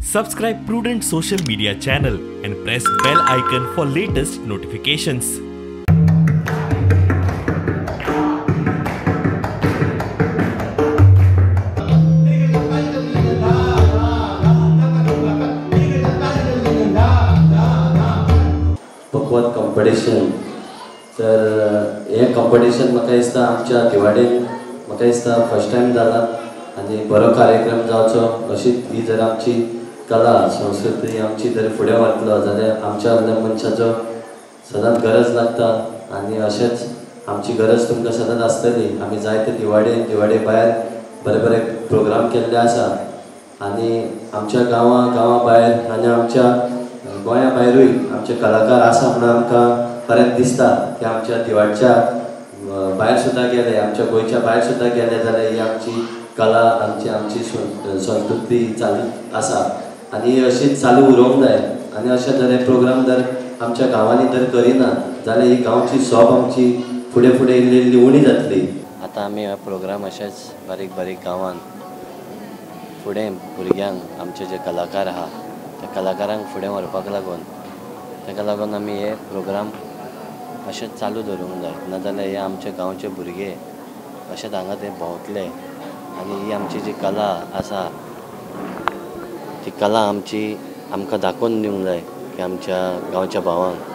Subscribe Prudent social media channel and press bell icon for latest notifications. पकवान competition तर हें competition म्हाका दिसता आमच्या दिवाडीन म्हाका दिसता फर्स्ट टायम जाला आनी बरो कार्यक्रम जावचो अशी ही जर आमची कला संस्कृती आमची जर फुडें व्हरतलो जाल्यार आमच्या मनशाचो सदांच गरज लागता आनी अशेंच आमची गरज तुमकां सदांच आसतली. आमी जायते दिवाडे दिवाडे भायर बरे बरे प्रोग्राम केल्ले आसा आनी आमच्या गांवा भायर आनी आमच्या गोंया भायरूय आमचे कलाकार आसा म्हणून आमकां बरें दिसता की आमच्या दिवाडच्या भायर सुद्दां गेले, आमच्या गोंयच्या भायर सुद्दां गेले जाल्यार ही आमची कला आमची आमची संस्कृती चालू आसा आनी अशीच चालू उरोवंक जाय. आनी अशें जर हे प्रोग्राम जर आमच्या गांवांनी जर करिना जाल्यार ही गांवची सोब आमची फुडें फुडें इल्ली इल्ली उणी जातली. आतां आमी हो प्रोग्राम अशेंच बारीक बारीक गांवांत फुडें भुरग्यांक आमचे जे कलाकार आहा त्या कलाकारांक फुडें व्हरपाक लागून ताका लागून आमी हे प्रोग्राम अशेंच चालू दवरूंक जाय, नाजाल्यार हे आमचे गांवचे भुरगे अशेंच हांगा ते भोंवतले आनी ही आमची जी कला आसा ती कला आमची आमकां दाखोवन दिवंक जाय की आमच्या गांवच्या भावांक